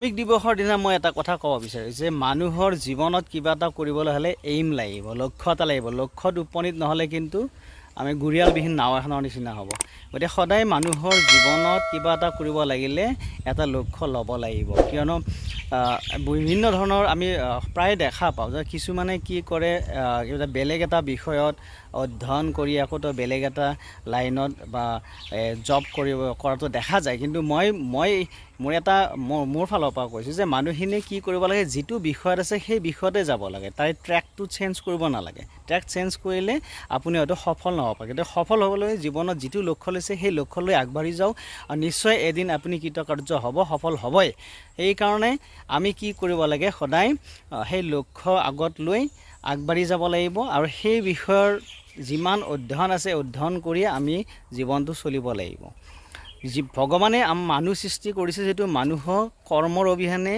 শ্ৰমিক দিৱসৰ দিনা মই এটা কথা ক'ব বিচাৰোঁ যে মানুহৰ জীৱনত কিবা এটা কৰিবলৈ হ'লে এইম লাগিব, লক্ষ্য এটা লাগিব। লক্ষ্যত উপনীত নহ'লে কিন্তু আমি গুৰিয়ালবিহীন নাও এখনৰ নিচিনা হ'ব। গতিকে সদায় মানুহৰ জীৱনত কিবা এটা কৰিব লাগিলে এটা লক্ষ্য ল'ব লাগিব। কিয়নো বিভিন্ন ধৰণৰ আমি প্ৰায় দেখা পাওঁ যে কিছুমানে কি কৰে, কিবা বেলেগ এটা বিষয়ত অধ্যয়ন কৰি আকৌ তো বেলেগ এটা লাইনত বা জব কৰিব কৰাটো দেখা যায়। কিন্তু মই মোৰ এটা মোৰ ফালৰ পৰা কৈছোঁ যে মানুহখিনিয়ে কি কৰিব লাগে, যিটো বিষয়ত আছে সেই বিষয়তে যাব লাগে, তাৰে ট্ৰেকটো চেঞ্জ কৰিব নালাগে। ট্ৰেক চেঞ্জ কৰিলে আপুনি হয়তো সফল নহ'ব পাৰে। কিন্তু সফল হ'বলৈ জীৱনত যিটো লক্ষ্য লৈছে, সেই লক্ষ্য লৈ আগবাঢ়ি যাওক আৰু নিশ্চয় এদিন আপুনি কৃতকাৰ্য হ'ব, সফল হ'বই। সেইকাৰণে আমি কি কৰিব লাগে, সদায় সেই লক্ষ্য আগত লৈ আগবাঢ়ি যাব লাগিব আৰু সেই বিষয়ৰ যিমান অধ্যয়ন আছে, অধ্যয়ন কৰি আমি জীৱনটো চলিব লাগিব। যি ভগৱানে মানুহ সৃষ্টি কৰিছে, যিটো মানুহক কৰ্মৰ অবিহনে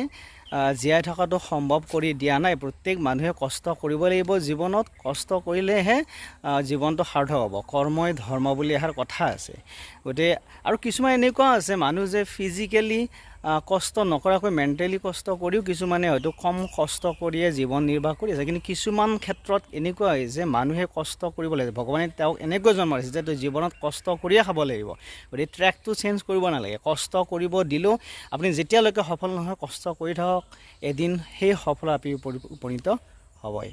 জীয়াই থকাটো সম্ভৱ কৰি দিয়া নাই। প্ৰত্যেক মানুহে কষ্ট কৰিব লাগিব। জীৱনত কষ্ট কৰিলেহে জীৱনটো সাৰ্থক হ'ব। কৰ্মই ধৰ্ম বুলি এষাৰ কথা আছে। গতিকে আৰু কিছুমান এনেকুৱা আছে মানুহ যে ফিজিকেলি কষ্ট নকৰাকৈ মেণ্টেলি কষ্ট কৰিও কিছুমানে হয়তো কম কষ্ট কৰিয়ে জীৱন নিৰ্বাহ কৰি আছে। কিন্তু কিছুমান ক্ষেত্ৰত এনেকুৱা হৈছে, মানুহে কষ্ট কৰিব লাগিব। ভগৱানে তেওঁক এনেকৈ জন্ম দিছে যে তই জীৱনত কষ্ট কৰিয়ে খাব লাগিব। গতিকে ট্ৰেকটো চেঞ্জ কৰিব নালাগে। কষ্ট কৰিব দিলেও আপুনি যেতিয়ালৈকে সফল নহয়, কষ্ট কৰি থাকক, এদিন সেই সফল আপুনি উপনীত হ'বই।